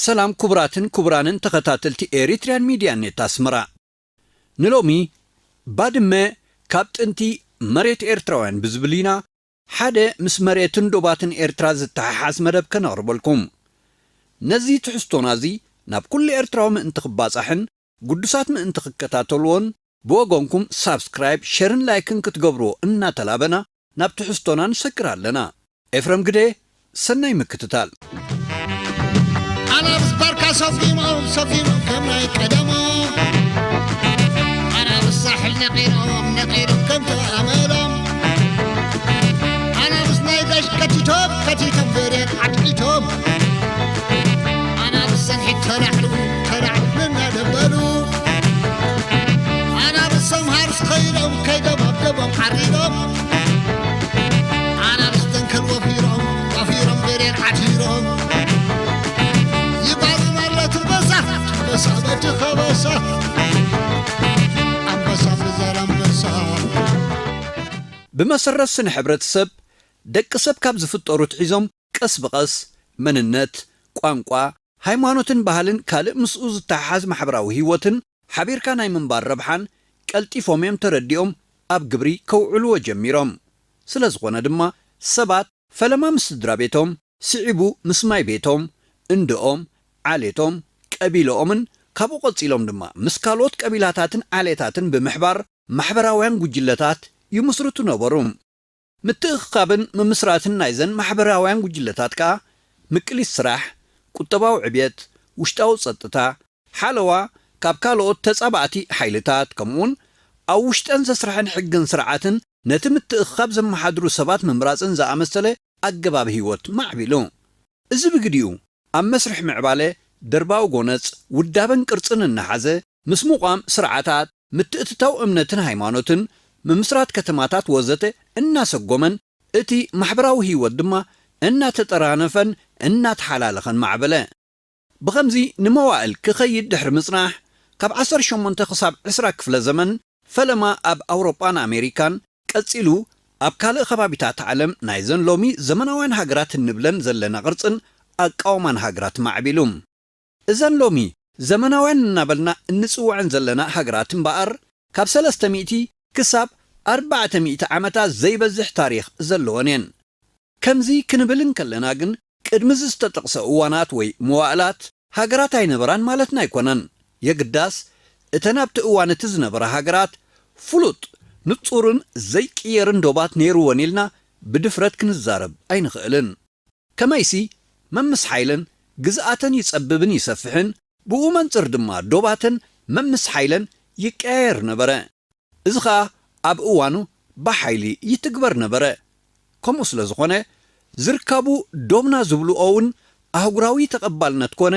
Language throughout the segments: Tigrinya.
ሰላም ክቡራትን ክቡራንን ተኸታተልቲ ኤሪትሪያን ሚድያ ኔት ኣስመራ። ንሎሚ ባድመ ካብ ጥንቲ መሬት ኤርትራውያን ብዝብል ኢና ሓደ ምስ መሬትን ዶባትን ኤርትራ ዝተሓሓዝ መደብ ከነቕርበልኩም። ነዚ ትሕዝቶና እዚ ናብ ኩሉ ኤርትራዊ ምእንቲ ክባጻሕን ግዱሳት ምእንቲ ክከታተልዎን ብወገንኩም ሳብስክራይብ፣ ሸርን ላይክን ክትገብርዎ እናተላበና ናብ ትሕዝቶና ንሰግር ኣለና። ኤፍረም ግደ፣ ሰናይ ምክትታል። ኣናብስ ባርካ ሰፊሞም ሰፊሞም ከም ናይ ቀደሞም፣ ኣናብስ ሳሕል ነቒሎም ነቒሎም ከምቲ ኣመሎም፣ ኣናብስ ናይ ጋሽ ከቲቶም ከቲቶም ብሬን ዓጥቂቶም፣ ኣናብስ ሰንሒት ተላዕሉ ተላዕሉ እናደበሉ፣ ኣናብስ ሰምሃርስ ከይዶም ከይዶም ኣብ ደቦም ዓሪዶም፣ ኣናብስ ተንከል ወፊሮም ወፊሮም ብሬን ዓቲሮም፣ ይባዝም ኣሎ ትንበሳ ትንበሳ በቲ ከበሳ፣ ኣንበሳ ብዘር ኣንበሳ። ብመሰረት ስነ ሕብረተሰብ፣ ደቂ ሰብ ካብ ዝፍጠሩ ትሒዞም ቀስ ብቐስ መንነት፣ ቋንቋ፣ ሃይማኖትን ባህልን ካልእ ምስኡ ዝተሓሓዝ ማሕበራዊ ህይወትን ሓቢርካ ናይ ምንባር ረብሓን ቀልጢፎም እዮም ተረዲኦም ኣብ ግብሪ ከውዕልዎ ጀሚሮም። ስለ ዝኾነ ድማ ሰባት ፈለማ ምስ ስድራ ቤቶም፣ ስዒቡ ምስ ማይ ቤቶም፣ እንደኦም፣ ዓሌቶም፣ ቀቢለኦምን ካብኡ ቀጺሎም ድማ ምስ ካልኦት ቀቢላታትን ዓሌታትን ብምሕባር ማሕበራውያን ጉጅለታት ይምስርቱ ነበሩ። ምትእኽኻብን ምምስራትን ናይዘን ማሕበራውያን ጉጅለታት ከኣ ምቅሊት ስራሕ፣ ቁጠባዊ ዕብየት፣ ውሽጣዊ ጸጥታ፣ ሓለዋ ካብ ካልኦት ተጻባእቲ ሓይልታት፣ ከምኡውን ኣብ ውሽጠን ዘስርሐን ሕግን ስርዓትን ነቲ ምትእኽኻብ ዘመሓድሩ ሰባት ምምራጽን ዝኣመሰለ ኣገባብ ህይወት ማዕቢሉ። እዚ ብግዲኡ ኣብ መስርሕ ምዕባለ ደርባዊ ጎነጽ፣ ውዳበን ቅርጽን እናሓዘ፣ ምስ ምቋም ስርዓታት፣ ምትእትታው እምነትን ሃይማኖትን፣ ምምስራት ከተማታት ወዘተ እናሰጎመን፣ እቲ ማሕበራዊ ህይወት ድማ እናተጠራነፈን እናተሓላለኸን ማዕበለ። ብኸምዚ ንመዋእል ክኸይድ ድሕሪ ምጽናሕ፣ ካብ ዓሰርተ ሸሞንተ ክሳብ ዕስራ ክፍለ ዘመን፣ ፈለማ ኣብ ኣውሮጳን ኣሜሪካን፣ ቀጺሉ ኣብ ካልእ ከባቢታት ዓለም ናይዘን ሎሚ ዘመናውያን ሃገራት እንብለን ዘለና ቅርጽን ኣቃውማን ሃገራት ማዕቢሉ። እዘን ሎሚ ዘመናውያን እናበልና እንጽውዐን ዘለና ሃገራት እምበኣር፣ ካብ ሰለስተ ሚእቲ ክሳብ ኣርባዕተ ሚእቲ ዓመታት ዘይበዝሕ ታሪኽ ዘለወን እየን። ከምዚ ክንብል እንከለና ግን፣ ቅድሚ እዚ ዝተጠቕሰ እዋናት ወይ መዋእላት ሃገራት ኣይነበራን ማለትና ኣይኮነን። የግዳስ፣ እተን ኣብቲ እዋን እቲ ዝነበራ ሃገራት ፍሉጥ፣ ንጹርን ዘይቅየርን ዶባት ነይርወን ኢልና ብድፍረት ክንዛረብ ኣይንኽእልን። ከመይሲ፣ መምስ ሓይለን ግዝኣተን ይጸብብን ይሰፍሕን፣ ብኡ መንጽር ድማ ዶባተን መምስ ሓይለን ይቀያየር ነበረ። እዚ ኸኣ ኣብ እዋኑ ብሓይሊ ይትግበር ነበረ። ከምኡ ስለ ዝኾነ፣ ዝርካቡ ዶብና ዝብልኦ እውን ኣህጉራዊ ተቐባልነት ኮነ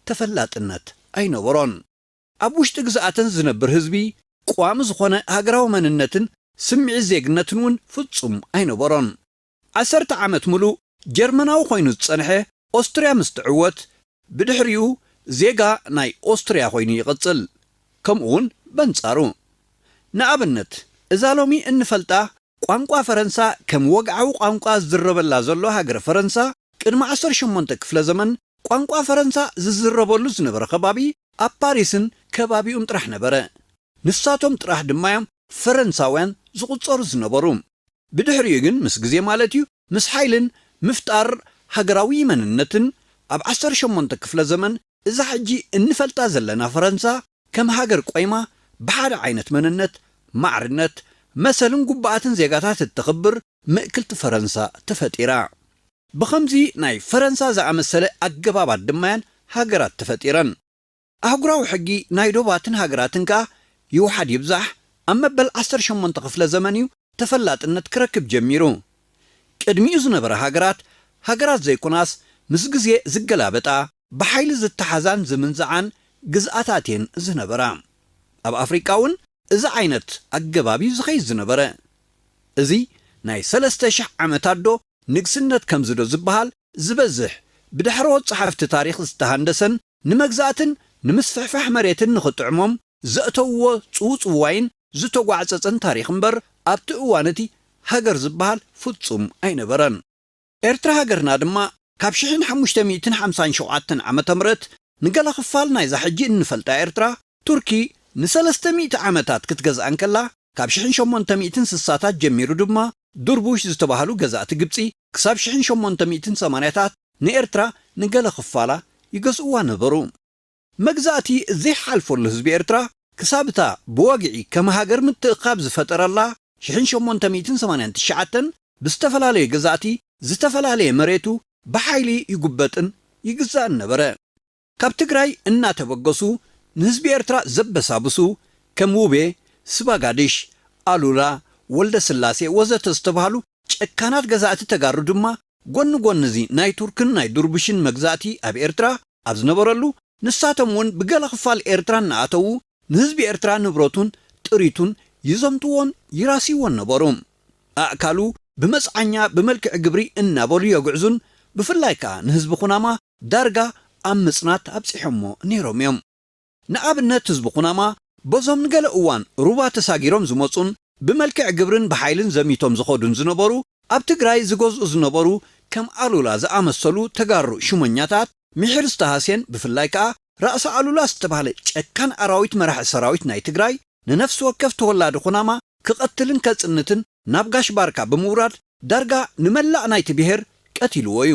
ተፈላጥነት ኣይነበሮን። ኣብ ውሽጢ ግዝኣተን ዝነብር ህዝቢ ቋሚ ዝኾነ ሃገራዊ መንነትን ስምዒት ዜግነትን እውን ፍጹም ኣይነበሮን። ዓሰርተ ዓመት ምሉእ ጀርመናዊ ኮይኑ ዝጸንሐ ኦስትርያ ምስ ትዕወት፣ ብድሕሪኡ ዜጋ ናይ ኦስትርያ ኮይኑ ይቕጽል። ከምኡ እውን በንጻሩ። ንኣብነት፣ እዛ ሎሚ እንፈልጣ ቋንቋ ፈረንሳ ከም ወግዓዊ ቋንቋ ዝዝረበላ ዘሎ ሃገረ ፈረንሳ፣ ቅድሚ ዓሰርተ ሸሞንተ ክፍለ ዘመን ቋንቋ ፈረንሳ ዝዝረበሉ ዝነበረ ከባቢ ኣብ ፓሪስን ከባቢኡን ጥራሕ ነበረ። ንሳቶም ጥራሕ ድማ እዮም ፈረንሳውያን ዝቑጸሩ ዝነበሩ። ብድሕሪኡ ግን ምስ ግዜ ማለት እዩ፣ ምስ ሓይልን ምፍጣር ሃገራዊ መንነትን ኣብ ዓሰርተ ሸሞንተ ክፍለ ዘመን እዛ ሕጂ እንፈልጣ ዘለና ፈረንሳ ከም ሃገር ቆይማ ብሓደ ዓይነት መንነት፣ ማዕርነት፣ መሰልን ጉባኣትን ዜጋታት እተኽብር ምእክልቲ ፈረንሳ ተፈጢራ። ብኸምዚ ናይ ፈረንሳ ዝኣመሰለ ኣገባባት ድማ እየን ሃገራት ተፈጢረን። ኣህጉራዊ ሕጊ ናይ ዶባትን ሃገራትን ከኣ ይውሓድ ይብዛሕ ኣብ መበል ዓሰርተ ሸሞንተ ክፍለ ዘመን እዩ ተፈላጥነት ክረክብ ጀሚሩ። ቅድሚኡ ዝነበራ ሃገራት፣ ሃገራት ዘይኮናስ ምስ ግዜ ዝገላበጣ፣ ብሓይሊ ዝተሓዛን ዝምንዝዓን ግዝኣታት እየን ዝነበራ። ኣብ ኣፍሪቃ እውን እዚ ዓይነት ኣገባብ እዩ ዝኸይድ ዝነበረ። እዚ ናይ ሰለስተ ሽሕ ዓመታት ዶ ንግስነት ከምዚ ዶ ዝበሃል ዝበዝሕ ብዳሕረዎት ጸሓፍቲ ታሪኽ ዝተሃንደሰን ንመግዛእትን ንምስፍሕፋሕ መሬትን ንኽጥዕሞም ዘእተውዎ ጽውጽዋይን ዝተጓዕጸጸን ታሪኽ እምበር ኣብቲ እዋን እቲ ሃገር ዝበሃል ፍጹም ኣይነበረን። ኤርትራ ሃገርና ድማ ካብ ሽሕን ሓሙሽተ ሚእትን ሓምሳን ሸውዓተን ዓመተ ምህረት ንገለ ክፋል ናይዛ ሕጂ እንፈልጣ ኤርትራ፣ ቱርኪ ንሰለስተ ሚእቲ ዓመታት ክትገዝኣ እንከላ፣ ካብ ሽሕን ሸሞንተ ሚእትን ስሳታት ጀሚሩ ድማ ድርቡሽ ዝተባህሉ ገዛእቲ ግብጺ ክሳብ ሽሕን ሸሞንተ ሚእትን ሰማንያታት ንኤርትራ ንገለ ክፋላ ይገዝእዋ ነበሩ። መግዛእቲ ዘይሓልፈሉ ህዝቢ ኤርትራ ክሳብ እታ ብወግዒ ከም ሃገር ምትእኻብ ዝፈጠረላ ሽሕን ሸሞንተ ሚእትን ሰማንያን ትሽዓተን ብዝተፈላለየ ገዛእቲ ዝተፈላለየ መሬቱ ብሓይሊ ይጉበጥን ይግዛእን ነበረ። ካብ ትግራይ እናተበገሱ ንህዝቢ ኤርትራ ዘበሳብሱ ከም ውቤ፣ ስባጋድሽ፣ ኣሉላ፣ ወልደ ስላሴ ወዘተ ዝተባህሉ ጨካናት ገዛእቲ ተጋሩ ድማ ጎኒ ጎኒ እዚ ናይ ቱርክን ናይ ድርቡሽን መግዛእቲ ኣብ ኤርትራ ኣብ ዝነበረሉ ንሳቶም እውን ብገለ ክፋል ኤርትራ እናኣተዉ ንህዝቢ ኤርትራ ንብረቱን ጥሪቱን ይዘምትዎን ይራስይዎን ነበሩ። ኣእካሉ ብመጽዓኛ ብመልክዕ ግብሪ እናበሉ የጉዕዙን ብፍላይ ከኣ ንህዝቢ ኩናማ ዳርጋ ኣብ ምጽናት ኣብጺሖሞ ነይሮም እዮም። ንኣብነት ህዝቢ ኩናማ በዞም ንገለ እዋን ሩባ ተሳጊሮም ዝመጹን ብመልክዕ ግብርን ብሓይልን ዘሚቶም ዝኸዱን ዝነበሩ ኣብ ትግራይ ዝገዝኡ ዝነበሩ ከም ኣሉላ ዝኣመሰሉ ተጋሩ ሹመኛታት ምሒር ዝተሃስየን ብፍላይ ከኣ ራእሲ ኣሉላ ዝተባህለ ጨካን ኣራዊት መራሒ ሰራዊት ናይ ትግራይ ንነፍሲ ወከፍ ተወላዲ ኩናማ ክቐትልን ከጽንትን ናብ ጋሽ ባርካ ብምውራድ ዳርጋ ንመላእ ናይቲ ብሄር ቀቲልዎ እዩ።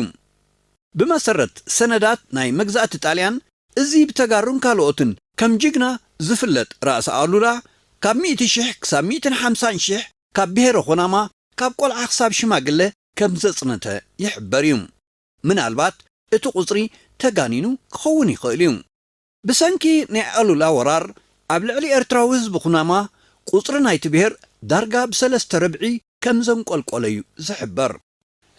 ብመሰረት ሰነዳት ናይ መግዛእቲ ጣልያን፣ እዚ ብተጋሩን ካልኦትን ከም ጅግና ዝፍለጥ ራእሲ ኣሉላ፣ ካብ ሚእቲ ሽሕ ክሳብ ሚእትን ሓምሳን ሽሕ ካብ ብሄረ ኩናማ፣ ካብ ቆልዓ ክሳብ ሽማግለ ከም ዘጽነተ ይሕበር እዩ። ምናልባት እቲ ቁጽሪ ተጋኒኑ ክኸውን ይኽእል እዩ። ብሰንኪ ናይ ኣሉላ ወራር ኣብ ልዕሊ ኤርትራዊ ህዝቢ ኩናማ፣ ቁጽሪ ናይቲ ብሄር ዳርጋ ብሰለስተ ርብዒ ከም ዘንቆልቆለ እዩ ዝሕበር።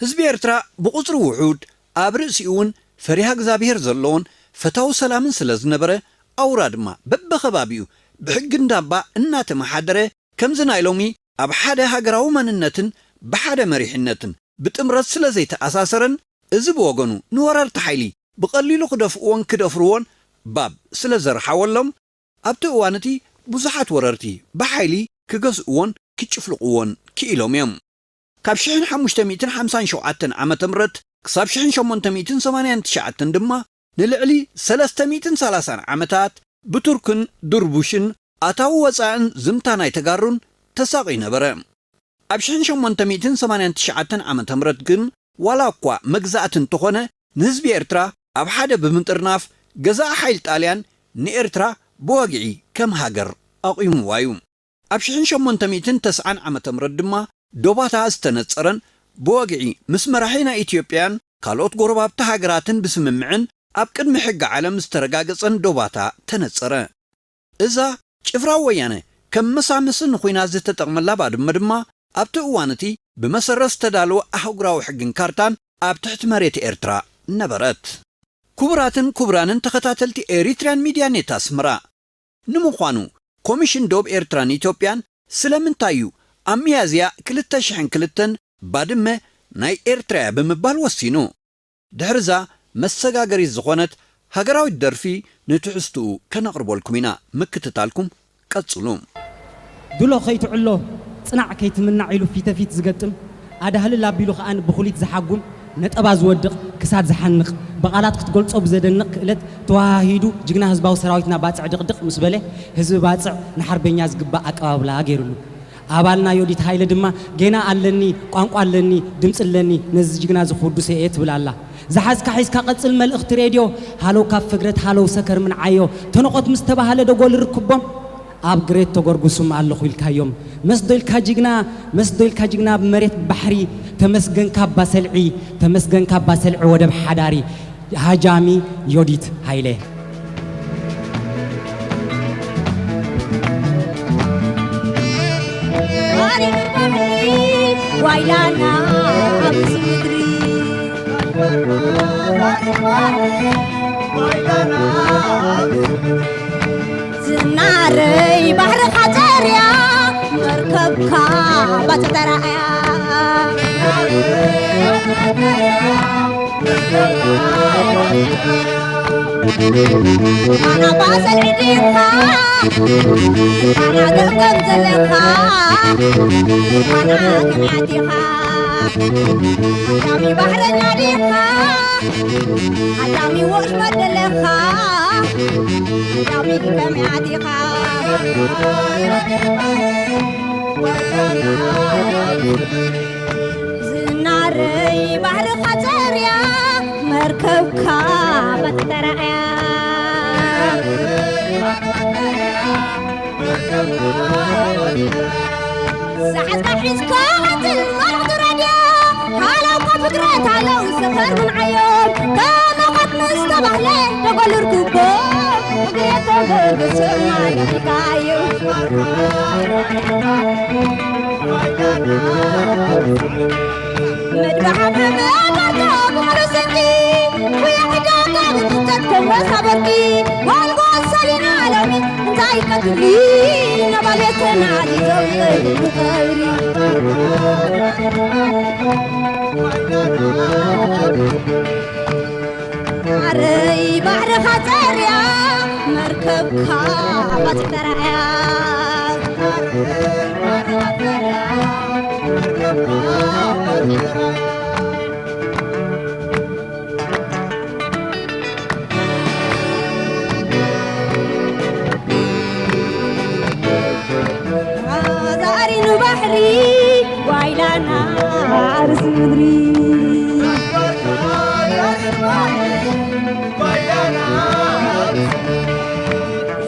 ህዝቢ ኤርትራ ብቁጽሪ ውሑድ፣ ኣብ ርእሲኡ እውን ፈሪሃ እግዚኣብሄር ዘለዎን ፈታዊ ሰላምን ስለ ዝነበረ፣ ኣውራ ድማ በብኸባቢኡ ብሕጊ እንዳባ እናተመሓደረ፣ ከምዚ ናይ ሎሚ ኣብ ሓደ ሃገራዊ መንነትን ብሓደ መሪሕነትን ብጥምረት ስለ ዘይተኣሳሰረን፣ እዚ ብወገኑ ንወረርቲ ሓይሊ ብቐሊሉ ክደፍእዎን ክደፍርዎን ባብ ስለ ዘርሓወሎም፣ ኣብቲ እዋን እቲ ብዙሓት ወረርቲ ብሓይሊ ክገዝእዎን ክጭፍልቕዎን ክኢሎም እዮም። ካብ ሽሕን ሓሙሽተ ሚእትን ሓምሳን ሸውዓተን ዓመተ ምህረት ክሳብ ሽሕን ሸሞንተ ሚእትን ሰማንያን ትሽዓተን ድማ ንልዕሊ ሰለስተ ሚእትን ሰላሳን ዓመታት ብቱርክን ድርቡሽን ኣታዊ ወጻእን ዝምታ ናይ ተጋሩን ተሳቒ ነበረ። ኣብ ሽሕን ሸሞንተ ሚእትን ሰማንያን ትሽዓተን ዓመተ ምህረት ግን ዋላ እኳ መግዛእቲ እንተኾነ ንህዝቢ ኤርትራ ኣብ ሓደ ብምጥርናፍ ገዛኢ ሓይሊ ጣልያን ንኤርትራ ብወግዒ ከም ሃገር ኣቑምዋ እዩ። ኣብ ሽሕን ሸሞንተ ሚእትን ተስዓን ዓመተ ምህረት ድማ ዶባታ ዝተነጸረን ብወግዒ ምስ መራሒ ናይ ኢትዮጵያን ካልኦት ጎረባብቲ ሃገራትን ብስምምዕን ኣብ ቅድሚ ሕጊ ዓለም ዝተረጋገጸን ዶባታ ተነጸረ። እዛ ጭፍራ ወያነ ከም መሳምሲ ንኹናት ዝተጠቕመላ ባድመ ድማ ኣብቲ እዋን እቲ ብመሰረት ዝተዳለወ ኣህጉራዊ ሕግን ካርታን ኣብ ትሕቲ መሬት ኤርትራ ነበረት። ክቡራትን ክቡራንን ተኸታተልቲ ኤሪትርያን ሚድያ ኔት ኣስመራ፣ ንምዃኑ ኮሚሽን ዶብ ኤርትራን ኢትዮጵያን ስለምንታይ እዩ ኣብ ሚያዝያ ክልተ ሽሕን ክልተን ባድመ ናይ ኤርትራ እያ ብምባል ወሲኑ? ድሕርዛ መሰጋገሪት ዝኾነት ሃገራዊት ደርፊ ንትሕዝትኡ ከነቕርበልኩም ኢና። ምክትታልኩም ቀጽሉ። ድሎ ከይትዕሎ፣ ጽናዕ ከይትምናዕ ኢሉ ፊተፊት ዝገጥም፣ ኣዳህልል ኣቢሉ ከኣ ብኹሊት ዝሓጉም፣ ነጠባ ዝወድቕ፣ ክሳድ ዝሓንቕ፣ ብቓላት ክትገልጾ ብዘደንቕ ክእለት ተወሃሂዱ ጅግና ህዝባዊ ሰራዊትና ባጽዕ ድቕድቕ ምስ በለ፣ ህዝቢ ባጽዕ ንሓርበኛ ዝግባእ ኣቀባብላ ገይሩሉ። ኣባልና ዮዲት ሃይለ ድማ ጌና ኣለኒ፣ ቋንቋ ኣለኒ፣ ድምጺ ኣለኒ፣ ነዚ ጅግና እዚ ክውድሶ እየ ትብል ኣላ። ዝሓዝካ ሒዝካ ቀጽል መልእኽቲ ሬድዮ፣ ሃለው ካብ ፍግረት ሃለው ሰከር ምንዓዮ፣ ተነቖት ምስ ተባህለ ዶ ጎል ርክቦም? ኣብ ግሬት ተጎርጉስም ኣለኹ ኢልካዮም። መስዶ ኢልካ ጅግና፣ መስዶ ኢልካ ጅግና ብመሬት ባሕሪ፣ ተመስገን ካባ ሰልዒ፣ ተመስገን ካባ ሰልዒ ወደብ ሓዳሪ። ሃጃሚ ዮዲት ሃይለ። ዋይላና ኣብዚ ምድሪ ዝናረይ ባሕርኻ ጸርያ መርከብካ ባጽዕ ተራእያ ኣና ባሰል ዒዲኻ ኣና ገምገም ዘለኻ ኣና ከመይ ዓዲኻ ኣዳሚ ባሕረኛ ዲኻ? ኣዳሚ ወሽመጥ ደለኻ? ኣዳሚ ከመይ ኣቲኻ? ዝናረይ ባሕርኻ ጸርያ መርከብካ መጠራእያ። ዝሓዝካ ሒዝካ ቀጽል መርሕቲ ረድዮ። ሃለውካ ፍጥረት ሃለው ዝኽር ምንዓዮም። ከመኸት ምስ ተባህለ ተጎልርኩቦ። እግሬ ተጎልብስማ ለፊካዮ። መድባሕ ብመባርዶ ብምሉእ ስንቂ። ጉያ ዕዳጋ ብጥንቀት ኮንጎ ሳበርቂ። ጓልጓል ሰሊና ሎሚ እንታይ ቀትሊ? ነባቤትና ሊዞም ይቐይሩ ቀብሪ። ኣረይ ባሕርኻ ጸርያ መርከብካ ባጽዕ ተራእያ። ዛዕሪኑ ባሕሪ ጓይላና ኣርስ ምድሪ።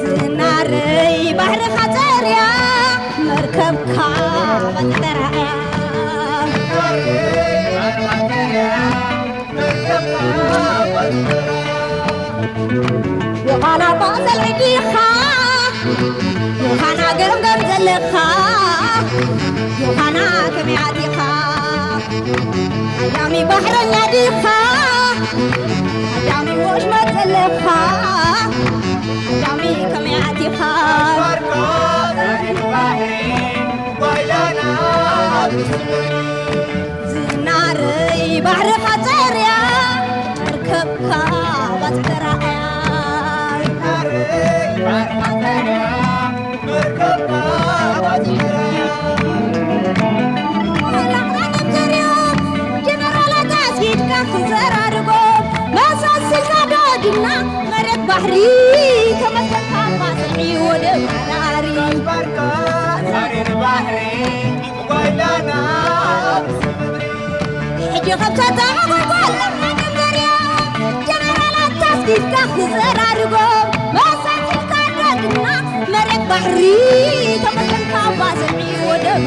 ዝናረይ ባሕርኻ ጸርያ መርከብካ ባጽዕ ተራእያ። ዮሃና ቆጸል ዒዲኻ፣ ዮሃና ገምገም ዘለኻ፣ ዮሃና ከመይ ኣቲኻ? ኣዳሚ ባሕረኛ ዲኻ? ኣዳሚ ወሽመጥ ዘለኻ? ኣዳሚ ከመይ ኣቲኻ? ዝናረይ ባሕርኻ ጸርያ መርከብካ ባጽዕ ተራእያ። ጀነራላት ኣስጊድካ ክዘራርጎም መሳስልካ ዶ ድና መሬት ባሕሪ ተመስገንካ ባጽዕ ወደብ ሓዳሪ። ሕጂ ከብታ ተመጎልጓል መደምደርያ ጀነራላት ታስጊድካ ክዘራርጎ መሳጅካ ረግና መሬት ባሕሪ ተመሰልካ ባዘሚ ወደብ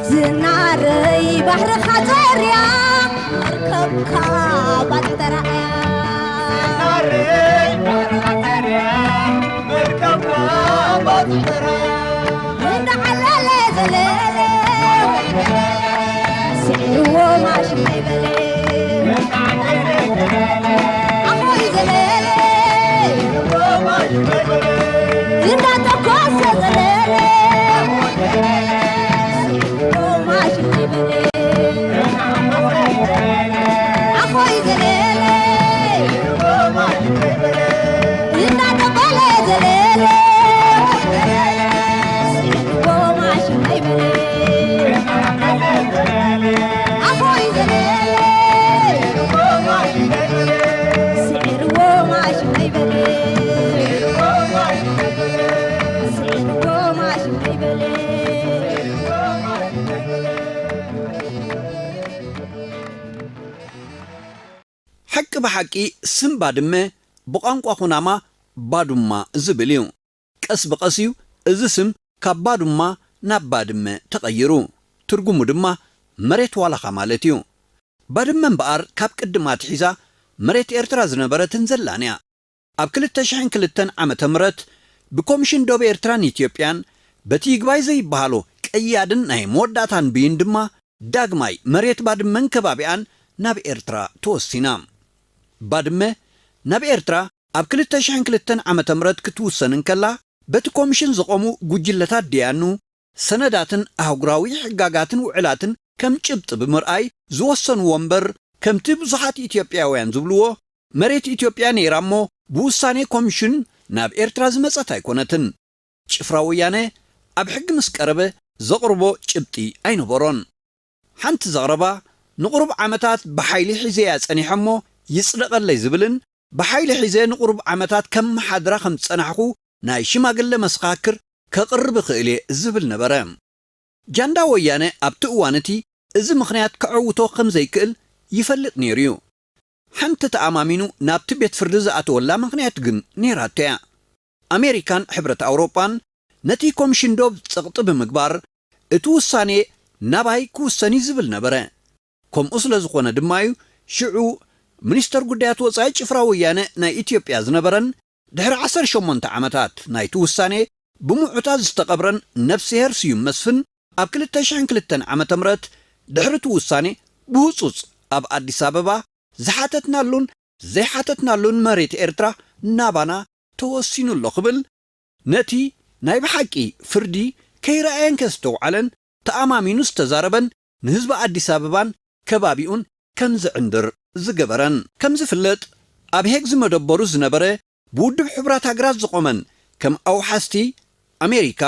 ዝናረይ ባሕርኻ ዘርያ መርከብካ ባጽዕ ተራእያ። ዝናረይ ባሕርኻ ዘርያ መርከብካ ባጽዕ ተራእያ። እንዳዓለለ ዘለለ ስዒርዎ ማሽን ኣይበለ። ኣኾይ ዘለለ እንዳተኮሰ ዘለለ ኣኾይ ዘለለ እንዳተባለ ዘለለ ኣኾይ ዘለለ ስዕርዎ ማሽን ኣይበለ። ስዕርዎ ማሽን ኣይበለ። ሓቂ ብሓቂ ስም ባድመ ብቋንቋ ኩናማ ባዱማ ዝብል እዩ። ቀስ ብቐስ እዩ እዚ ስም ካብ ባዱማ ናብ ባድመ ተቐይሩ። ትርጉሙ ድማ መሬት ዋላኻ ማለት እዩ። ባድመ እምበኣር ካብ ቅድም ኣትሒዛ መሬት ኤርትራ ዝነበረትን ዘላን እያ። ኣብ ክልተ ሽሕን ክልተን ዓመተ ምህረት ብኮምሽን ዶብ ኤርትራን ኢትዮጵያን በቲ ይግባይ ዘይበሃሎ ቀያድን ናይ መወዳእታን ብይን ድማ ዳግማይ መሬት ባድመን ከባቢኣን ናብ ኤርትራ ተወሲና። ባድመ ናብ ኤርትራ ኣብ ክልተ ሽሕን ክልተን ዓመተ ምህረት ክትውሰን እንከላ በቲ ኮምሽን ዝቖሙ ጉጅለታት ደያኑ ሰነዳትን ኣህጉራዊ ሕጋጋትን ውዕላትን ከም ጭብጢ ብምርኣይ ዝወሰንዎ እምበር ከምቲ ብዙሓት ኢትዮጵያውያን ዝብልዎ መሬት ኢትዮጵያ ነይራ እሞ ብውሳኔ ኮምሽን ናብ ኤርትራ ዝመጸት ኣይኮነትን። ጭፍራ ወያነ ኣብ ሕጊ ምስ ቀረበ ዘቕርቦ ጭብጢ ኣይነበሮን። ሓንቲ ዘቕረባ ንቑሩብ ዓመታት ብሓይሊ ሒዘያ ጸኒሐ እሞ ይጽደቐለይ ዝብልን ብሓይሊ ሒዘ ንቑሩብ ዓመታት ከመሓድራ ከም ዝጸናሕኹ ናይ ሽማግለ መሰኻክር ከቕርብ እኽእል እየ ዝብል ነበረ። ጃንዳ ወያነ ኣብቲ እዋን እቲ እዚ ምኽንያት ከዐውቶ ከም ዘይክእል ይፈልጥ ነይሩ እዩ። ሓንቲ ተኣማሚኑ ናብቲ ቤት ፍርዲ ዝኣተወላ ምኽንያት ግን ነይራቶ እያ። ኣሜሪካን ሕብረት ኣውሮጳን ነቲ ኮምሽን ዶብ ጸቕጢ ብምግባር እቲ ውሳኔ ናባይ ክውሰን እዩ ዝብል ነበረ። ከምኡ ስለ ዝኾነ ድማ እዩ ሽዑ ሚኒስተር ጉዳያት ወጻኢ ጭፍራ ወያነ ናይ ኢትዮጵያ ዝነበረን ድሕሪ ዓሰርተ ሸሞንተ ዓመታት ናይቲ ውሳኔ ብምዑታት ዝተቐብረን ነፍስሄር ስዩም መስፍን ኣብ ክልተ ሽሕን ክልተን ዓመተ ምህረት ድሕሪ እቲ ውሳኔ ብህጹጽ ኣብ ኣዲስ ኣበባ ዝሓተትናሉን ዘይሓተትናሉን መሬት ኤርትራ ናባና ተወሲኑ ኣሎ ክብል ነቲ ናይ ብሓቂ ፍርዲ ከይረኣየን ከስተውዓለን ተኣማሚኑ ዝተዛረበን ንህዝቢ ኣዲስ ኣበባን ከባቢኡን ከም ዝዕንድር ዝገበረን። ከም ዝፍለጥ ኣብ ሄግ ዝመደበሩ ዝነበረ ብውድብ ሕቡራት ሃገራት ዝቖመን ከም ኣውሓስቲ ኣሜሪካ፣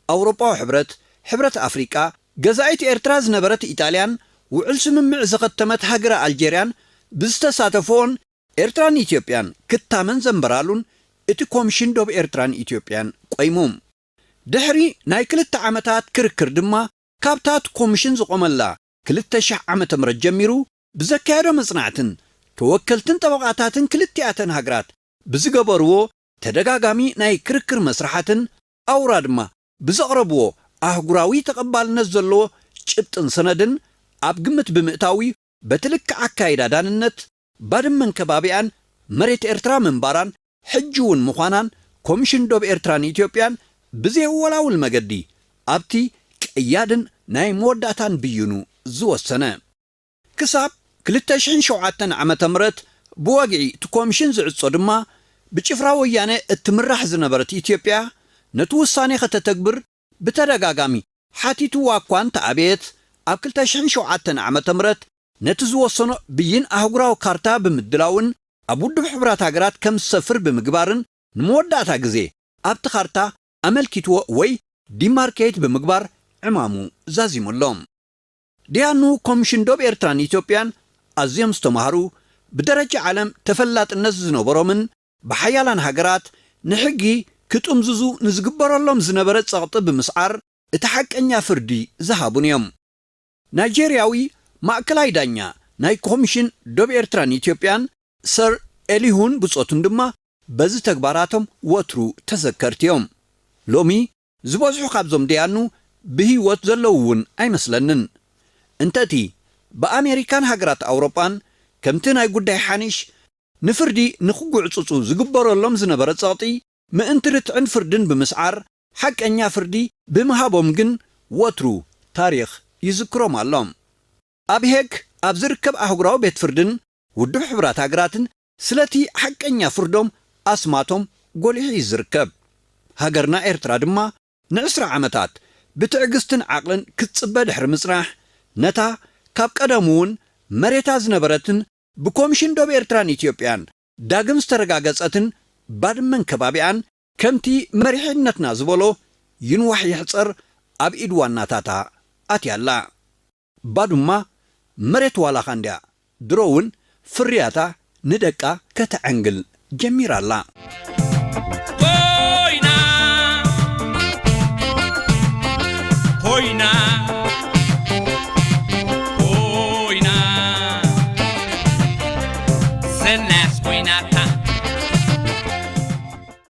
ኣውሮጳዊ ሕብረት፣ ሕብረት ኣፍሪቃ፣ ገዛኢት ኤርትራ ዝነበረት ኢጣልያን ውዕል ስምምዕ ዘኸተመት ሃገረ ኣልጀርያን ብዝተሳተፍኦን ኤርትራን ኢትዮጵያን ክታመን ዘንበራሉን እቲ ኮምሽን ዶብ ኤርትራን ኢትዮጵያን ቆይሙ። ድሕሪ ናይ ክልተ ዓመታት ክርክር ድማ ካብታ እቲ ኮምሽን ዝቖመላ ክልተ ሽሕ ዓመተ ምህረት ጀሚሩ ብዘካየዶ መጽናዕትን ተወከልትን ጠበቓታትን ክልቲኣተን ሃገራት ብዝገበርዎ ተደጋጋሚ ናይ ክርክር መስርሓትን ኣውራ ድማ ብዘቕረብዎ ኣህጉራዊ ተቐባልነት ዘለዎ ጭብጥን ሰነድን ኣብ ግምት ብምእታው እዩ በቲ ልክዕ ኣካይዳ ዳንነት ባድመን ከባቢኣን መሬት ኤርትራ ምንባራን ሕጂ እውን ምዃናን ኮምሽን ዶብ ኤርትራን ኢትዮጵያን ብዘየወላውል መገዲ ኣብቲ ቀያድን ናይ መወዳእታን ብይኑ ዝወሰነ። ክሳብ ክልተ ሽሕን ሸውዓተን ዓመተ ምህረት ብወግዒ እቲ ኮምሽን ዝዕጾ ድማ ብጭፍራ ወያነ እትምራሕ ዝነበረት ኢትዮጵያ ነቲ ውሳኔ ከተተግብር ብተደጋጋሚ ሓቲትዋ እኳ እንተኣበየት ኣብ ክልተ ሽሕን ሸውዓተን ዓመተ ምህረት ነቲ ዝወሰኖ ብይን ኣህጉራዊ ካርታ ብምድላውን ኣብ ውድብ ሕቡራት ሃገራት ከም ዝሰፍር ብምግባርን ንመወዳእታ ግዜ ኣብቲ ካርታ ኣመልኪትዎ ወይ ዲማርኬት ብምግባር ዕማሙ ዛዚሙ ኣሎ። ደያኑ ኮምሽን ዶብ ኤርትራን ኢትዮጵያን ኣዝዮም ዝተማህሩ ብደረጃ ዓለም ተፈላጥነት ዝነበሮምን ብሓያላን ሃገራት ንሕጊ ክጥምዝዙ ንዝግበረሎም ዝነበረ ጸቕጢ ብምስዓር እቲ ሓቀኛ ፍርዲ ዝሃቡን እዮም። ናይጄርያዊ ማእከላይ ዳኛ ናይ ኮምሽን ዶብ ኤርትራን ኢትዮጵያን ሰር ኤሊሁን ብጾቱን ድማ በዚ ተግባራቶም ወትሩ ተዘከርቲ እዮም። ሎሚ ዝበዝሑ ካብዞም ደያኑ ብህይወት ዘለዉ እውን ኣይመስለንን። እንተእቲ ብኣሜሪካን ሃገራት ኣውሮጳን ከምቲ ናይ ጉዳይ ሓኒሽ ንፍርዲ ንክጉዕጽጹ ዝግበረሎም ዝነበረ ጸቕጢ ምእንቲ ርትዕን ፍርድን ብምስዓር ሓቀኛ ፍርዲ ብምሃቦም ግን ወትሩ ታሪኽ ይዝክሮም ኣሎ። ኣብ ሄግ ኣብ ዝርከብ ኣህጉራዊ ቤት ፍርድን ውድብ ሕቡራት ሃገራትን ስለቲ ሓቀኛ ፍርዶም ኣስማቶም ጎሊሑ እዩ ዝርከብ። ሃገርና ኤርትራ ድማ ንዕስራ ዓመታት ብትዕግስትን ዓቕልን ክትጽበ ድሕሪ ምጽናሕ ነታ ካብ ቀደሙ እውን መሬታ ዝነበረትን ብኮምሽን ዶብ ኤርትራን ኢትዮጵያን ዳግም ዝተረጋገጸትን ባድመን ከባቢኣን ከምቲ መሪሕነትና ዝበሎ ይንዋሕ ይሕጸር ኣብ ኢድ ዋናታታ ኣትያ ኣላ። ባዱማ መሬት ዋላኻ እንድያ ድሮ እውን ፍርያታ ንደቃ ከተዐንግል ጀሚራ ኣላ። ኮይና፣ ኮይና፣ ኮይና፣ ሰናስ ኮይናታ።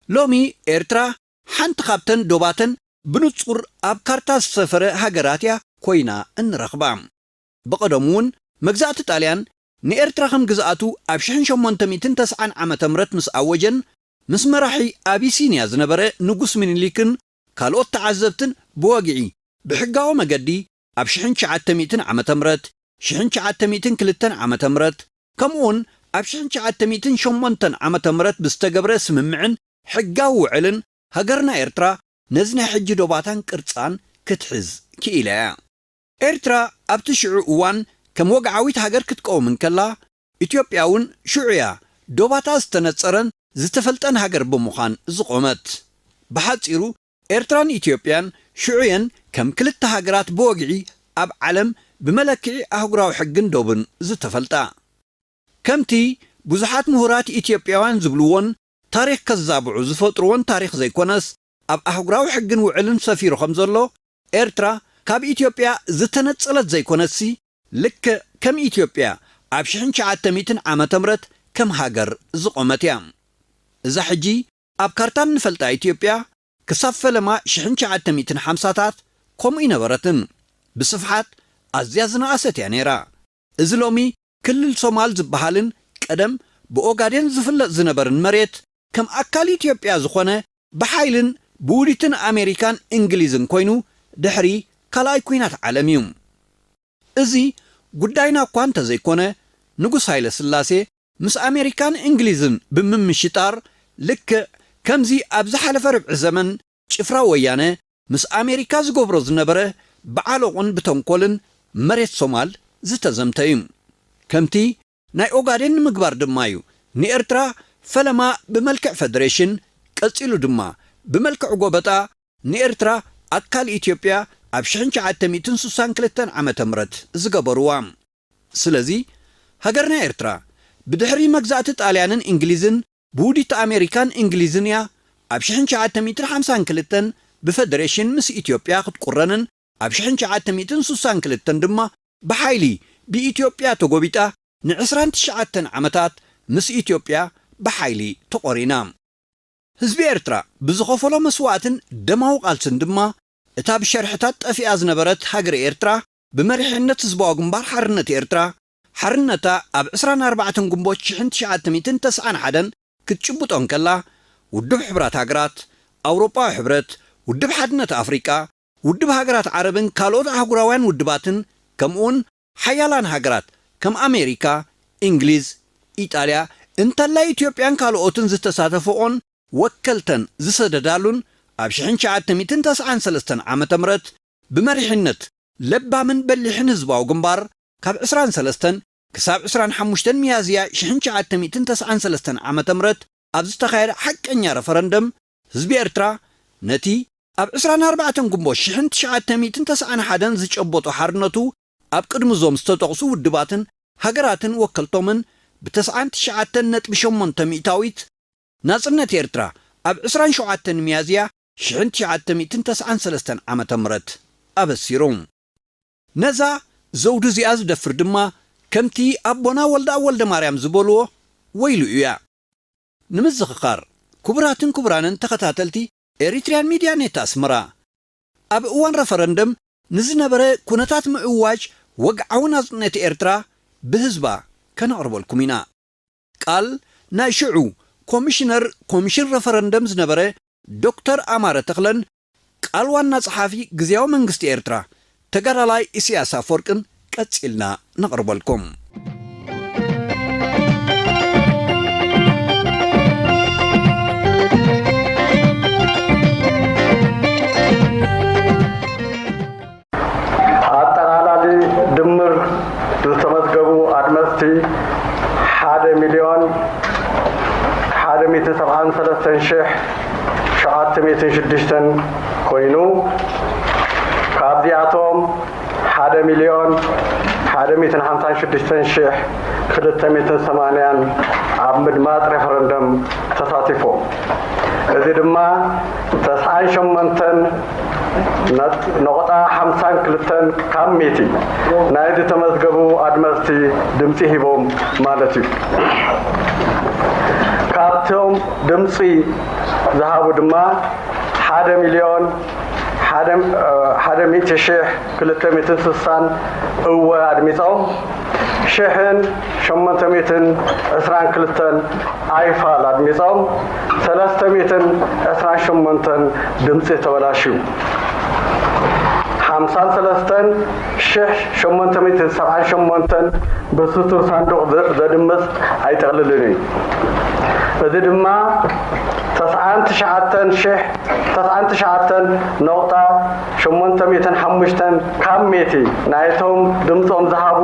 ሎሚ ኤርትራ ሓንቲ ካብተን ዶባተን ብንጹር ኣብ ካርታ ዝሰፈረ ሃገራት እያ ኮይና እንረኽባ። ብቐደሙ እውን መግዛእቲ ጣልያን ንኤርትራ ከም ግዝኣቱ ኣብ ሽሕን ሸሞንተ ሚእትን ተስዓን ዓመተ ምህረት ምስ ኣወጀን ምስ መራሒ ኣቢሲንያ ዝነበረ ንጉስ ምኒልክን ካልኦት ተዓዘብትን ብወግዒ ብሕጋዊ መገዲ ኣብ ሽሕን ትሽዓተ ሚእትን ዓመተ ምህረት፣ ሽሕን ትሽዓተ ሚእትን ክልተን ዓመተ ምህረት፣ ከምኡውን ኣብ ሽሕን ትሽዓተ ሚእትን ሸሞንተን ዓመተ ምህረት ብዝተገብረ ስምምዕን ሕጋዊ ውዕልን ሃገርና ኤርትራ ነዚ ናይ ሕጂ ዶባታን ቅርጻን ክትሕዝ ክኢላ እያ። ኤርትራ ኣብቲ ሽዑ እዋን ከም ወግዓዊት ሃገር ክትቀውም እንከላ፣ ኢትዮጵያ እውን ሽዑ እያ ዶባታ ዝተነጸረን ዝተፈልጠን ሃገር ብምዃን ዝቖመት። ብሓጺሩ ኤርትራን ኢትዮጵያን ሽዑየን ከም ክልተ ሃገራት ብወግዒ ኣብ ዓለም ብመለክዒ ኣህጉራዊ ሕግን ዶብን ዝተፈልጣ። ከምቲ ብዙሓት ምሁራት ኢትዮጵያውያን ዝብልዎን ታሪኽ ከዛብዑ ዝፈጥርዎን ታሪኽ ዘይኮነስ፣ ኣብ ኣህጉራዊ ሕግን ውዕልን ሰፊሩ ከም ዘሎ፣ ኤርትራ ካብ ኢትዮጵያ ዝተነጸለት ዘይኮነትሲ፣ ልክዕ ከም ኢትዮጵያ ኣብ ሽሕን ትሽዓተ ሚእትን ዓመተ ምህረት ከም ሃገር ዝቖመት እያ። እዛ ሕጂ ኣብ ካርታ እንፈልጣ ኢትዮጵያ፣ ክሳብ ፈለማ ሽሕን ትሽዓተ ሚእትን ሓምሳታት ከምኡ ኣይነበረትን። ብስፍሓት ኣዝያ ዝነኣሰት እያ ነይራ። እዚ ሎሚ ክልል ሶማል ዝበሃልን ቀደም ብኦጋዴን ዝፍለጥ ዝነበርን መሬት፣ ከም ኣካል ኢትዮጵያ ዝኾነ፣ ብሓይልን ብውዲትን ኣሜሪካን እንግሊዝን ኮይኑ ድሕሪ ካልኣይ ኲናት ዓለም እዩ። እዚ ጉዳይና እኳ እንተዘይኮነ፣ ንጉስ ሃይለ ስላሴ ምስ ኣሜሪካን እንግሊዝን ብምምሽጣር፣ ልክዕ ከምዚ ኣብ ዝሓለፈ ርብዒ ዘመን ጭፍራ ወያነ ምስ ኣሜሪካ ዝገብሮ ዝነበረ ብዓሎቕን ብተንኮልን መሬት ሶማል ዝተዘምተ እዩ። ከምቲ ናይ ኦጋዴን ንምግባር ድማ እዩ ንኤርትራ ፈለማ ብመልክዕ ፈደሬሽን፣ ቀጺሉ ድማ ብመልክዕ ጎበጣ ንኤርትራ ኣካል ኢትዮጵያ ኣብ ሽሕን ትሽዓተ ሚእትን ስሳን ክልተን ዓመተ ምህረት ዝገበርዋ። ስለዚ ሃገርና ኤርትራ ብድሕሪ መግዛእቲ ጣልያንን እንግሊዝን ብውዲት ኣሜሪካን እንግሊዝን እያ ኣብ ሽሕን ትሽዓተ ሚእትን ሓምሳን ክልተን ብፈደሬሽን ምስ ኢትዮጵያ ክትቁረንን ኣብ ሽሕን ትሽዓተ ሚእትን ስሳን ክልተን ድማ ብሓይሊ ብኢትዮጵያ ተጎቢጣ ንዕስራን ትሽዓተን ዓመታት ምስ ኢትዮጵያ ብሓይሊ ተቖሪና። ህዝቢ ኤርትራ ብዝኸፈሎ መስዋእትን ደማዊ ቃልስን ድማ እታ ብሸርሕታት ጠፊኣ ዝነበረት ሃገረ ኤርትራ ብመሪሕነት ህዝባዊ ግንባር ሓርነት ኤርትራ ሓርነታ ኣብ ዕስራን ኣርባዕተን ግንቦት ሽሕን ትሽዓተ ሚእትን ተስዓን ሓደን ክትጭብጦ እንከላ፣ ውድብ ሕቡራት ሃገራት፣ ኣውሮጳዊ ሕብረት፣ ውድብ ሓድነት ኣፍሪቃ፣ ውድብ ሃገራት ዓረብን ካልኦት ኣህጉራውያን ውድባትን፣ ከምኡውን ሓያላን ሃገራት ከም ኣሜሪካ፣ እንግሊዝ፣ ኢጣልያ፣ እንተላይ ኢትዮጵያን ካልኦትን ዝተሳተፈኦን ወከልተን ዝሰደዳሉን ኣብ ሽሕን ትሽዓተ ሚእትን ተስዓን ሰለስተን ዓመተ ምህረት ብመሪሕነት ለባምን በሊሕን ህዝባዊ ግንባር ካብ ዕስራን ሰለስተን ክሳብ ዕስራን ሓሙሽተን ሚያዝያ ሽሕን ትሽዓተ ሚእትን ተስዓን ሰለስተን ዓመተ ምህረት ኣብ ዝተኻየደ ሓቀኛ ረፈረንደም ህዝቢ ኤርትራ ነቲ ኣብ ዕስራን ኣርባዕተን ግንቦት ሽሕን ትሽዓተ ሚእትን ተስዓን ሓደን ዝጨበጦ ሓርነቱ ኣብ ቅድሚ እዞም ዝተጠቕሱ ውድባትን ሃገራትን ወከልቶምን ብተስዓን ትሽዓተን ነጥቢ ሸሞንተ ሚእታዊት፣ ናጽነት ኤርትራ ኣብ ዕስራን ሸውዓተን ሚያዝያ ሽሕን ትሽዓተ ሚእትን ተስዓን ሰለስተን ዓመተ ምህረት ኣበሲሩ። ነዛ ዘውዲ እዚኣ ዝደፍር ድማ ከምቲ ኣቦና ወልደኣብ ወልደማርያም ዝበልዎ ወይሉ እያ። ንምዝኽኻር፣ ክቡራትን ክቡራንን ተኸታተልቲ ኤሪትሪያን ሚድያ ኔት ኣስመራ፣ ኣብ እዋን ረፈረንደም ንዝነበረ ኩነታት ምእዋጅ ወግዓዊ ናጽነት ኤርትራ ብህዝባ ከነቕርበልኩም ኢና። ቃል ናይ ሽዑ ኮሚሽነር ኮሚሽን ረፈረንደም ዝነበረ ዶክተር ኣማረ ተኽለን ቃል ዋና ጸሓፊ ግዝያዊ መንግስቲ ኤርትራ ተጋዳላይ ኢሳያስ ኣፈወርቅን ቀጺልና ነቕርበልኩም። ኣጠቓላሊ ድምር ዝተመዝገቡ ኣድመፅቲ ሓደ ሚልዮን ሓደ ሚእትን ሰብዓን ሰለስተን ሽሕ ሸውዓተ ሚእትን ሽዱሽተን ኮይኑ፣ ካብዚኣቶም ሓደ ሚልዮን ሓደ ሚእትን ሓምሳን ሽዱሽተን ሽሕ ክልተ ሚእትን ሰማንያን ኣብ ምድማፅ ሬፈረንደም ተሳቲፎም። እዚ ድማ ተስዓን ሸሞንተን ነጥ-፣ ነቑጣ ሓምሳን ክልተን ካብ ሚእቲ ናይ ዝተመዝገቡ ኣድመፅቲ ድምፂ ሂቦም ማለት እዩ። ካብቶም ድምፂ ዝሃቡ ድማ ሓደ ሚልዮን ሓደ፣ እ፣ ሓደ ሚእቲ ሽሕ ክልተ ሚእትን ስሳን እወ ኣድሚፆም፣ ሽሕን ሸሞንተ ሚእትን ዕስራን ክልተን ኣይፋል ኣድሚፆም፣ ሰለስተ ሚእትን ዕስራን ሸሞንተን ድምፂ ተበላሽዩ። ሓምሳን ሰለስተን ሽሕ ሸሞንተ ሚእትን ሰብዓን ሸሞንተን ብስቱር ሳንዱቕ ዘ-፣ ዘድምፅ ኣይጠቕልልን እዩ። እዚ ድማ ተስዓን ትሽዓተን ሽሕ፣ ተስዓን ትሽዓተን ነቑጣ ሸሞንተ ሚእትን ሓሙሽተን ካብ ሚእቲ ናይቶም ድምፆም ዝሃቡ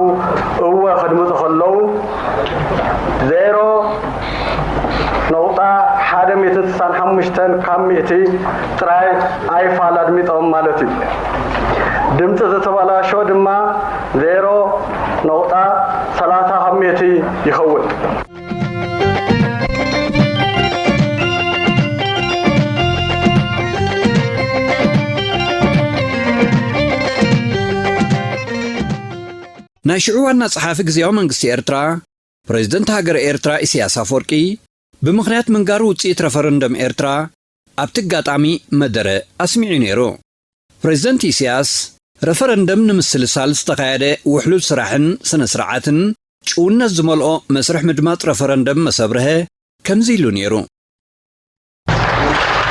እወ ከድምፁ ከለዉ፣ ዜሮ ነቑጣ ሓደ ሚእትን ስሳን ሓሙሽተ ሽተን ካብ ሚእቲ ጥራይ ኣይፋል ኣድሚጦም ማለት እዩ። ድምፂ ዝተበላሾ ድማ ዜሮ ነቑጣ ሰላሳ ካብ ሚእቲ ይኸውን። ናይ ሽዑ ዋና ጸሓፊ ግዜያዊ መንግስቲ ኤርትራ፣ ፕሬዝደንት ሃገረ ኤርትራ ኢሳያስ ኣፈወርቂ፣ ብምኽንያት ምንጋር ውጽኢት ረፈረንደም ኤርትራ ኣብቲ ኣጋጣሚ መደረ ኣስሚዑ ነይሩ። ፕሬዝደንት ኢሳያስ፣ ረፈረንደም ንምስልሳል ዝተኻየደ ውሕሉል ስራሕን ስነ ስርዓትን ጭውነት ዝመልኦ መስርሕ ምድማጽ ረፈረንደም መሰብርሀ ከምዚ ኢሉ ነይሩ።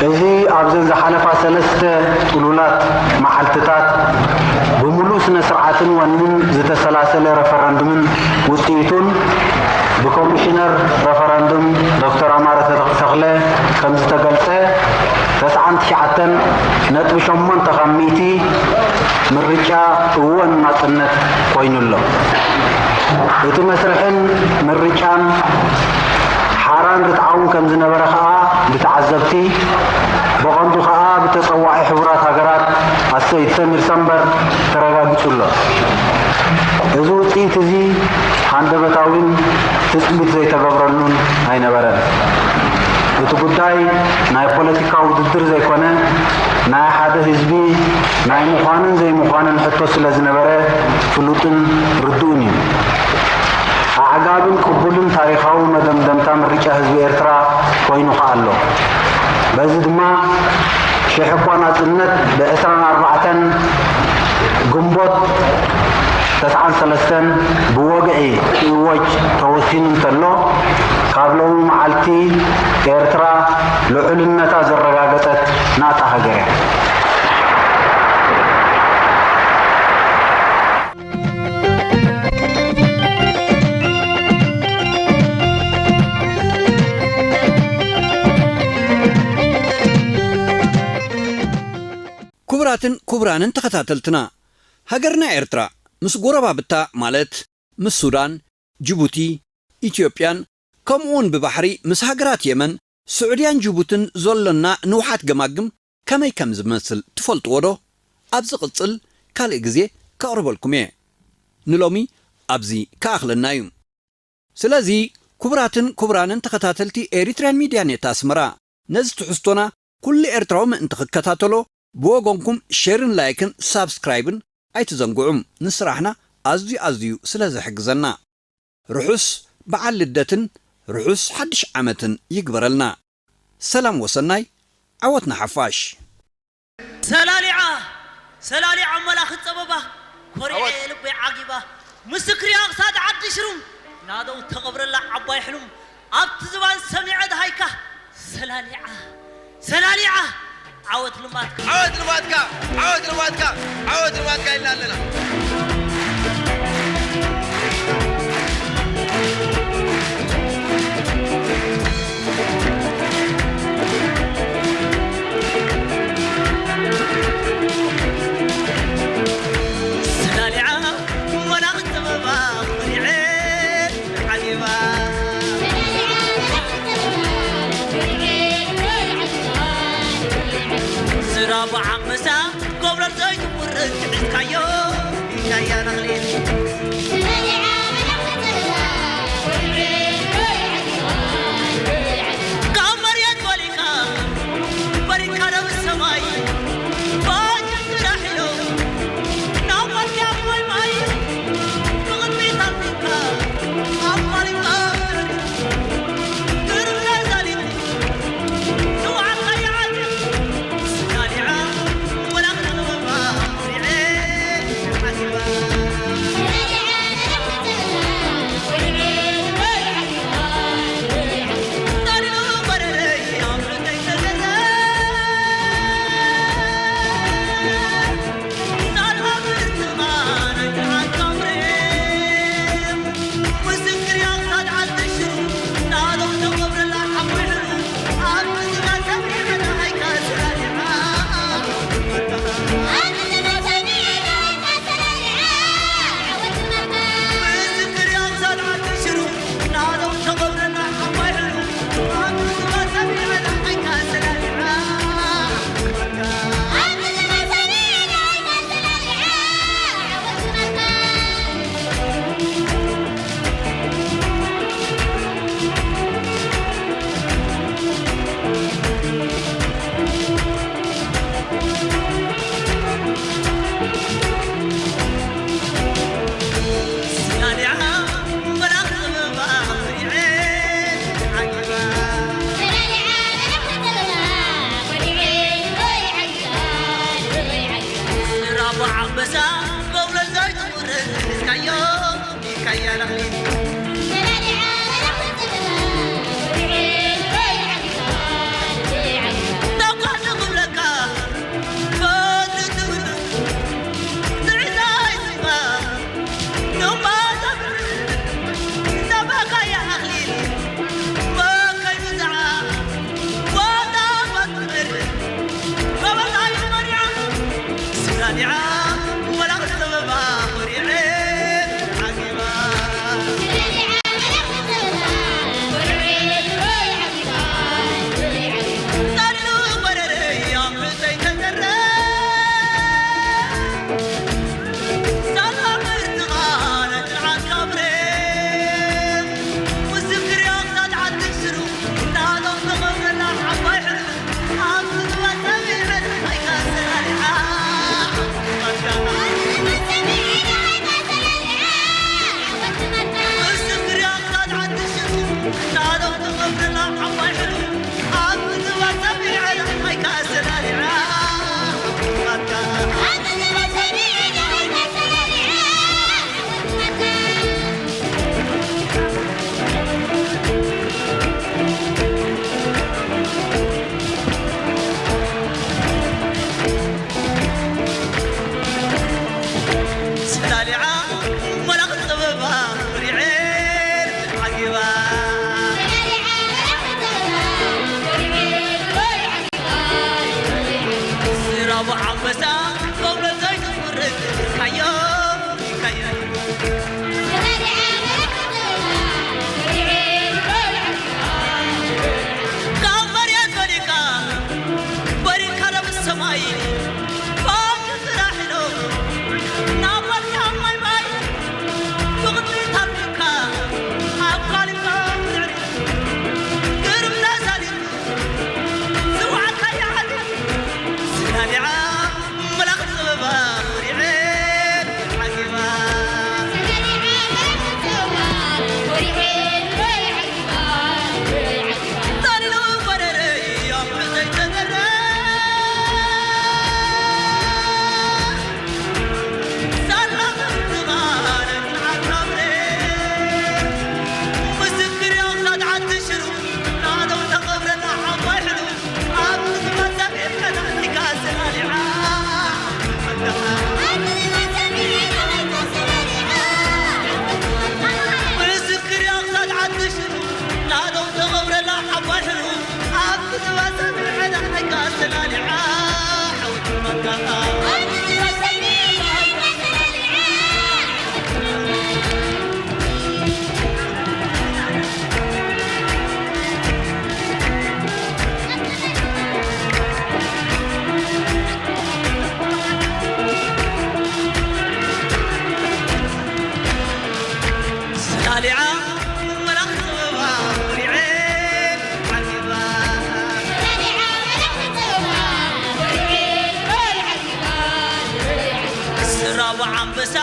እዚ ኣብዘን ዝሓለፋ ሰለስተ ጥሉላት መዓልትታት ብምሉእ ስነ ስርዓትን ወንን ዝተሰላሰለ ረፈረንድምን ውጽኢቱን ብኮሚሽነር ረፈረንድም ዶክተር ኣማረ ተኽለ ከም ዝተገልጸ ተስዓን ትሽዓተን ነጥቢ ሸሞንተ ካብ ሚእቲ ምርጫ እወን ናጽነት ኮይኑ ኣሎ። እቲ መስርሕን ምርጫን ሓራን ርትዓውን ከም ዝነበረ ከኣ ብተዓዘብቲ፣ ብቐንዱ ከኣ ብተጸዋዒ ሕቡራት ሃገራት ኣሰይድ ሰሚር ሰምበር ተረጋጊጹ ኣሎ። እዚ ውጽኢት እዚ ሃንደበታዊን ትጽቢት ዘይተገብረሉን ኣይነበረን። እቲ ጉዳይ ናይ ፖለቲካ ውድድር ዘይኮነ፣ ናይ ሓደ ህዝቢ ናይ ምዃንን ዘይምዃንን ሕቶ ስለ ዝነበረ ፍሉጥን ርዱእን እዩ። ኣዕጋብን ቅቡልን ታሪኻዊ መደምደምታ ምርጫ ህዝቢ ኤርትራ ኮይኑ ከኣ ኣሎ። በዚ ድማ ሽሕ እኳ ናጽነት ብዕስራን ኣርባዕተን ግንቦት ተስዓን ሰለስተን ብወግዒ ክእወጅ ተወሲኑ እንተሎ፣ ካብ ሎሚ መዓልቲ ኤርትራ ልዑልነታ ዘረጋገጸት ናጻ ሃገር እያ። ክቡራትን ክቡራንን ተኸታተልትና፣ ሃገርና ኤርትራ ምስ ጎረባብታ ማለት ምስ ሱዳን፣ ጅቡቲ፣ ኢትዮጵያን ከምኡውን ብባሕሪ ምስ ሃገራት የመን፣ ስዑድያን ጅቡትን ዘሎና ንውሓት ገማግም ከመይ ከም ዝመስል ትፈልጥዎ ዶ? ኣብ ዝቕጽል ካልእ ግዜ ከቕርበልኩም እየ። ንሎሚ ኣብዚ ክኣኽለና እዩ። ስለዚ ክቡራትን ክቡራንን ተኸታተልቲ ኤሪትርያን ሚድያ ኔት ኣስመራ፣ ነዚ ትሕዝቶና ኩሉ ኤርትራዊ ምእንቲ ክከታተሎ፣ ብወገንኩም ሼርን ላይክን ሳብስክራይብን ኣይትዘንግዑ። ንስራሕና ኣዝዩ ኣዝዩ ስለ ዝሕግዘና። ርሑስ በዓል ልደትን ርሑስ ሓድሽ ዓመትን ይግበረልና። ሰላም ወሰናይ፣ ዓወት ንሓፋሽ። ሰላሊዓ፣ ሰላሊዓ መላኺ ጸበባ፣ ኮሪዐ ዓወት። ልበይ ዓጊባ፣ ምስክር እያ ክሳድ ዓዲ ሽሩም፣ ናደው ተቐብረላ ዓባይ ሕሉም፣ ኣብቲ ዝባን ሰሚዐ ደሃይካ፣ ሰላሊዓ፣ ሰላሊዓ፣ ዓወት ልማትካ። ዓወት ልማትካ፣ ዓወት ልማትካ፣ ዓወት ልማትካ ኢልና ኣለና። ሰላሊዓ መላኺ ጥበባ ኮሪዐ ዓጊባ። ዝራቡ ዓመሳ ጎብለል ዘይትውርድ ሒዝካዮ ኢሻያ ነኽሊል። ካብ መሬት ፈሊኻ፣ ፈሊኻ ናብ ሰማይ፣ ባጅ ጥራሕ ኢሎም፣ ናብ ማልኪ ኣቦይ ማይ፣ ብቕድሚት ኣልፊንካ፣ ኣብ ማሊንካ፣ ግርምና ዛሊት፣ ንውዓልካ ይዓት፣ ስናሊዓ፣ ወላ ክትበባ፣ ሪዐ፣ ሓሲባ። ሰላሊዓ መላኽ ጥበባ ሪዔል ዓጊባ። ስራቡ ዓንበሳ በብሎ ዘይትፍርድ ካዮ ካዮ። ካብ መሬት ወዲቃ በሪካ ዶ ምስ ሰማይ ባንክ ስራሕ ኢሎ ናብ ወርቂ ኣብ ማይ ማይ ብቕድሚት ኣልካ ኣብ ካሊፋ ብድሕሪ ግርምና ሳሊት ዝወዓልካያ ዓዲ ስናቢዓ መላኽ ጥበባ ሪዔል ዓጊባ። ምስክር እያ ክሳብ ዓዲ ሽሩ ናደው ተቐብረላ ዓባይ ሕሩ ኣብ ዝባሰ ብዕዳ ሕጋ ኣስተላሊዓ ሓውቲ መካታ ሰላሊዓ መላኽ ጥበባ ሪዔል ዓጊባ። ስራቡ ዓንበሳ